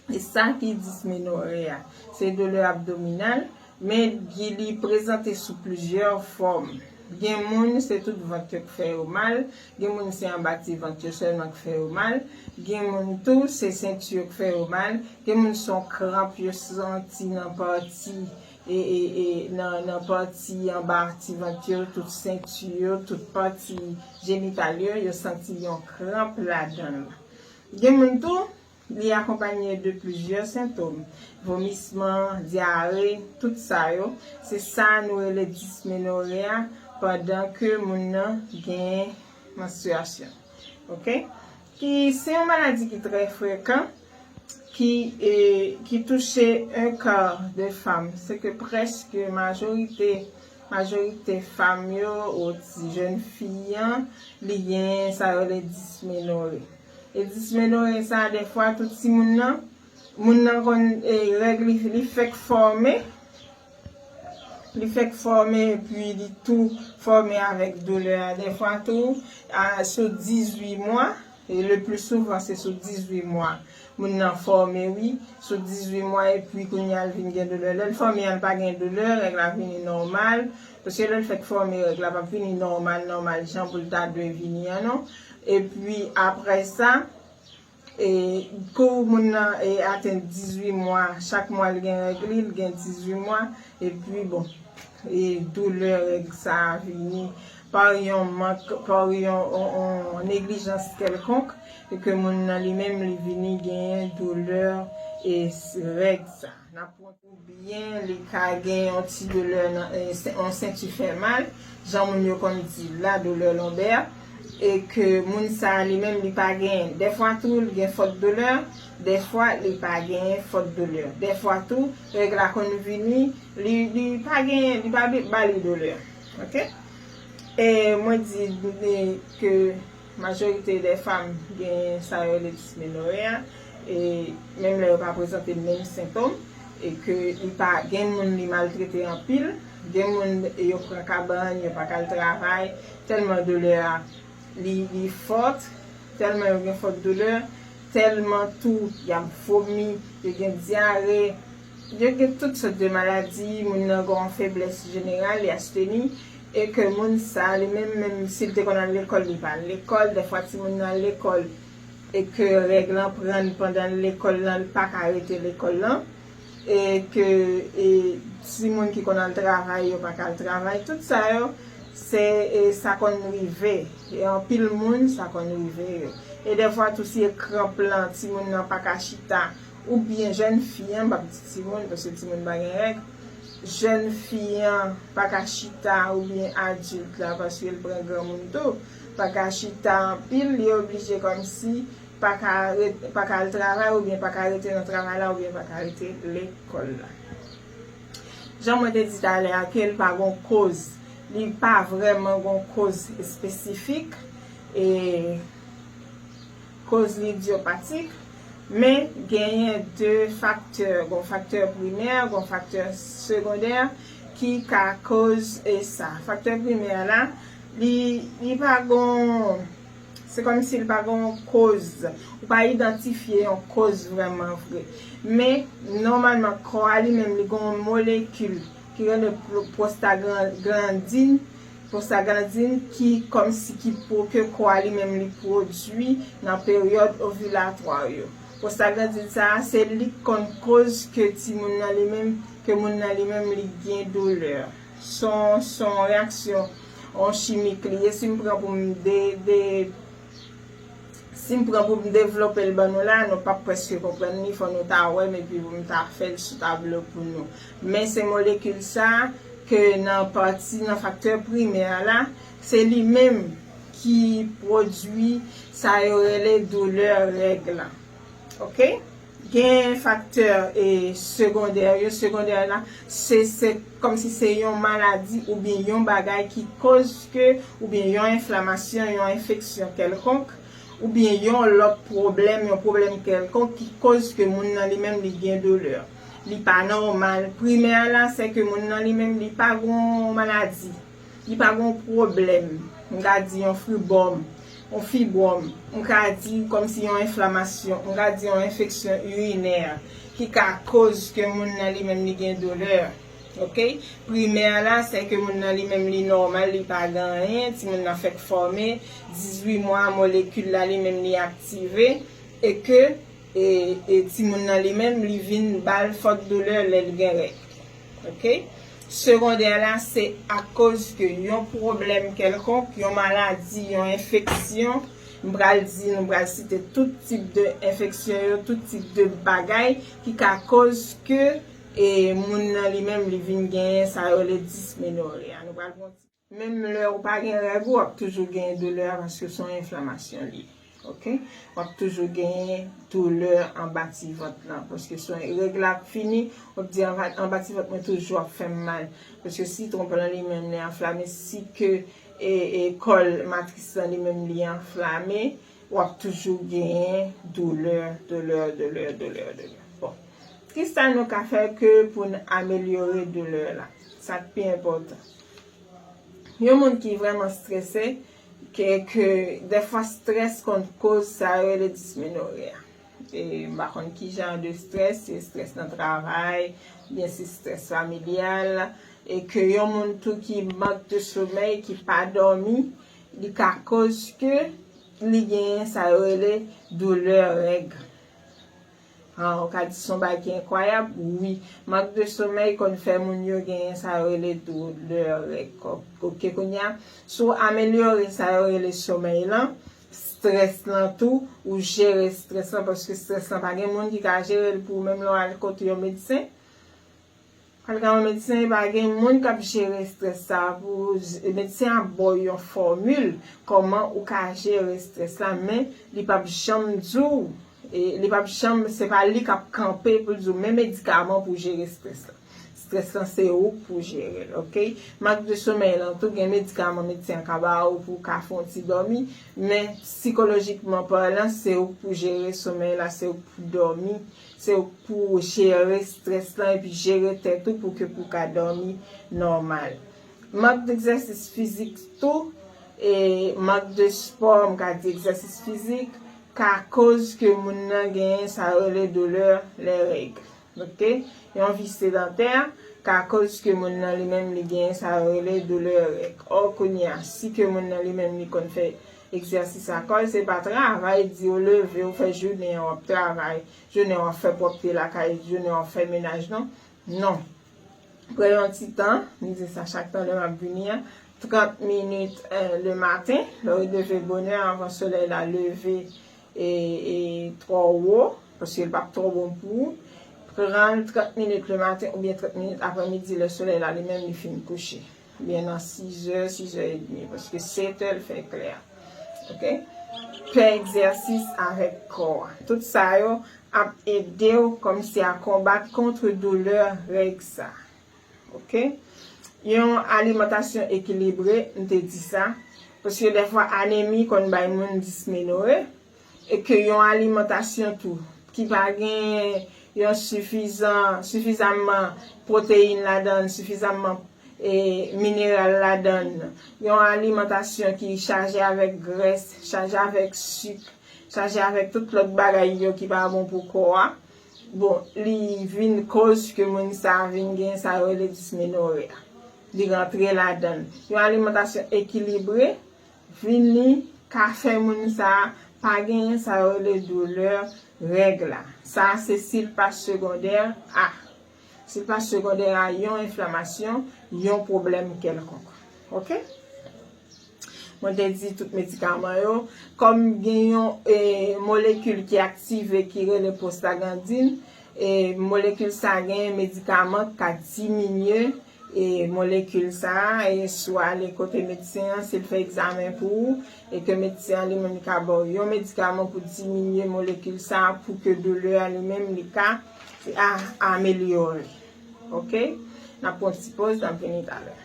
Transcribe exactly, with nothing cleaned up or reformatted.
E sa ki dismenore a. Se doulè abdominal, men ki li prezante sou plizyè fòm. Gen moun, se tout vant yo k fè yo mal, gen moun, se anba ti vant yo sèlman k fè yo mal, gen moun tou, se senti yo k fè yo mal, gen moun, se yon kranp yo santi nan pati, e, e, e, nan, nan pati anba ti vant yo, tout senti yo, tout pati jenital yo, yo santi yon kranp ladan l. Gen moun tou, li akonpaye de plizyè sentòm, vomisman, dyare, tout sa yo, se sa nou rele dismenore a pandan ke moun nan gen manstriyasyon. Oke? Ki se yon maladi ki trè frekan, ki, e, ki touche un quart de femme. Se ke prèske majorite, majorite fanm yo, ou ti jèn fi an, li gen sa yo rele dismenore. E dismenore sa, dèfwa, tout timoun nan, moun nan konn, e, règ li, li fèk fòme, li fèk fòme, epi li tou fòme avèk doulè a. Dèfwa tou, a, sou dizuit mwa, e le pli souvan, se sou dizuit mwa. Moun nan fòme, wi, sou dizuit mwa, epi kounye a l vin gen doulè. Lè l fòme an, l pa gen doulè, règ la vini nòmal. Paske lè l fèk fòme, règ la p ap vini nòmal, nòmal, jan pou l ta dwe vini an, non. Epi, apre sa, e, kou moun nan, e, atenn dizuit mwa, chak mwa l gen règ li, l gen dizuit mwa, epi, bon, e, doulè règ sa a vini pa yon mank, pa yon, yon, yon neglijans kèlkonk, e ke moun nan li menm li vini genyen doulè, e, règ sa. N ap pran oubyen li ka gen yon ti doulè nan, e, se, yon senti fè mal, jan moun yo konn di la doulè lonbè, e ke moun sa a li menm li pa gen, dèfwa tou li gen fòt doulè, dèfwa li pa gen fòt doulè. Dèfwa tou, règ la konn vini, li, li pa gen, li pa bi-, ba li doulè. Oke? E mwen di, e, ke majorite de fanm gen sa yo rele dismenore a, e menm lè yo pa prezante menm sentòm, e ke li pa, gen moun li maltrete anpil, gen moun yo pran kabann, yo pa ka al travay, tèlman doulè a li, li fòt, tèlman yo gen fòt doulè, tèlman tou y ap vomi, yo gen dyare, yo gen tout sòt de maladi, moun nan gen yon feblès jeneral, li asteni, e ke moun sa, li menm, menm si l te konn al lekòl, li pa al lekòl, dèfwa timoun nan al lekòl, e ke règ lan pran l pandan l lekòl lan, li pa ka rete lekòl lan, e ke, e, timoun ki konn al travay, yo pa ka al travay, tout sa yo, se, e, sa konn rive, e anpil moun, sa konn rive yo. E dèfwa tou, si e kranp lan, timoun nan pa ka chita, oubyen jèn fi an, m p ap di timoun, paske timoun pa gen règ, jèn fi an pa ka chita, oubyen adilt la, paske l pran granmoun tou, pa ka chita anpil, li oblije kòmsi pa ka ret-, pa ka al travay, oubyen pa ka rete nan travay la, oubyen pa ka rete lekòl la. Jan mwen te di talè a, ke l pa gon koz, li pa vrèman gon koz espesifik, e koz li idyopatik, men genyen de faktè, gon faktè primè, gon faktè segondè ki ka koz, e sa. Faktè primè la, li, li pa gon, se kòmsi li pa gon koz. Ou pa idantifye yon koz vrèman vre. Men, nòmalman, kò a li menm, li gon molekil ki rele pro-, prostaglandin, prostaglandin ki kòmsi ki pwo-, ke kò a li menm li pwodui nan peryòd ovilatwa yo. Prostaglandin sa a, se li k konn koz ke timoun nan li menm, ke moun nan li menm li gen doulè. Se yon, se yon reyaksyon, yon chimik li ye. Si m pran pou m de, de, si m pran pou m devlope l ban nou la, nou p ap prèske konprann li, fò nou ta wè m epi pou m ta fè l sou tablo pou nou. Men se molekil sa a ke nan pati, nan faktè primè a la, se li menm ki pwodui sa yo rele doulè règ la. Oke? Gen faktè, e, segondè yo. Segondè la, se, se kòmsi se yon maladi oubyen yon bagay ki koz ke, oubyen yon enflamasyon, yon enfeksyon kèlkonk, oubyen yon lòt pwoblèm, yon pwoblèm kèlkonk ki koz ke moun nan li menm li gen doulè. Li pa nòmal. Primè a la, se ke moun nan li menm li pa gon maladi. Li pa gon pwoblèm. M ka di yon fribòm. yon fibwòm, m ka di kòmsi yon enflamasyon, m ka di yon enfeksyon irinè ki ka koz ke moun nan li menm li gen doulè. Ok? Primè la, se ke moun nan li menm li nòmal, li pa gen anyen, timoun nan fèk fòme, dizuit mwa, molekil la li menm li aktive, e ke e, e timoun nan li menm, li vin ba l fòt doulè lè l gen règ. Ok? Segondè la, se akoz ke yon pwoblèm kèlkonk, yon maladi, yon enfeksyon, m pral di, nou pral site tout tip de enfeksyon yo, tout tip de bagay ki ka koz ke e, moun nan li menm, li vin genyen sa yo rele dismenore a. Nou pral pran ti Menm lè ou pa gen règ ou, w ap toujou genyen doulè a paske se yon enflamasyon li ye. Ok? W ap toujou genyen doulè anba ti vant lan paske se yon règ la ap fini, w ap di anba, anba ti vant mwen toujou ap fè m mal. Paske si twonp lan li menm li anflame, si ke e, e kòl matris lan li menm li anflame, w ap toujou genyen doulè, doulè, doulè, doulè, doulè. Bon. Kisa nou ka fè ke pou n amelyore doulè la? Sa k pi enpòtan. Yon moun ki vrèman strese, ke, ke dèfwa strès konn koz sa yo rele dismenore a. E m pa konn ki jan de strès, se strès nan travay, oubyen se strès familyal, e ke yon moun tou ki mank de somèy, ki pa dòmi, li ka koz ke li genyen sa yo rele doulè règ. Ah, ou ka di se yon bagay ki enkwayab? Wi. Mank de somèy konn fè moun yo genyen sa yo rele doulè règ. Ok, kounye a, si w amelyore sa yo rele somèy lan, strès lan tou, ou jere strès lan, paske strès lan pa gen moun ki ka jere l pou ou, menm lè w al kote yon medsen. Al ka yon medsen, pa gen moun k ap jere strès sa a pou ou. Medsen an ba w yon fòmil kòman ou ka jere strès la, men li p ap janm di w, e, li p ap janm, se pa li k ap kanpe pou l di w men medikaman pou jere strès la. Strès lan se ou k pou jere l, ok? Mank de somèy lan tou, gen medikaman medsen an ka ba ou pou w ka fè yon ti dòmi, men sikolojikman palan, se ou k pou jere somèy la, se ou k pou dòmi, se ou k pou jere strès lan epi jere tèt ou pou ke pou ka dòmi nòmal. Mank de egzèsis fizik tou, e mank de spò, m ka di egzèsis fizik, ka koz ke moun nan genyen sa yo rele doulè lè règ. Ok? Yon vi sedantè ka koz ke moun nan li menm li genyen sa yo rele doulè règ. Ò, kounye a, si ke moun nan li menm li konn fè egzèsis a kò l, se pa travay, di w leve, w fè jounen an, w ap travay, jounen an, w ap fè pwòpte lakay, jounen an, w ap fè menaj, non? Non. Pran yon ti tan, m di sa chak tan lè m ap vini an, trant minit, eh, le maten, lè w leve bonè, anvan solèy la leve e, e twò wo, paske l p ap twò bon pou ou. Pran trant minit le maten oubyen trant minit aprè midi, lè solèy la li menm li fin kouche. Oubyen nan sizè, sizè edmi, paske setè l fè klè. Ok? Fè egzèsis avèk kò a. Tout sa yo ap ede w kòmsi a konbat kont doulè règ sa. Ok? Yon alimantasyon ekilibre, m te di sa, paske dèfwa anemi konn bay moun dismenore, e ke yon alimantasyon tou ki pa gen yon sifizan, sifizamman pwoteyin ladan l, sifizamman, e, mineral ladan l, yon alimantasyon ki chaje avèk grès, chaje avèk sik, chaje avèk tout lòt bagay yo ki pa bon pou kò a, bon, li vin koz ke moun sa a vin gen sa yo rele dismenore a. Li rantre ladan l. Yon alimantasyon ekilibre vini ka fè moun sa a pa genyen sa yo rele doulè règ la. Sa a se si l pa segondè a. Si l pa segondè a yon enflamasyon, yon pwoblèm kèlkonk. Ok? Mwen te di tout medikaman yo. Kòm gen yon, e, molekil ki aktive ki rele pwostaglandin, e, molekil sa a gen medikaman k ka diminye, e, molekil sa a, e, si w ale kote medsen an, si l fè egzamen pou ou, e ke medsen an li menm li ka ba w yon medikaman pou diminye molekil sa a, pou ke doulè a li menm li ka, a, amelyore. Ok? N ap pran ti poz, n ap vini talè.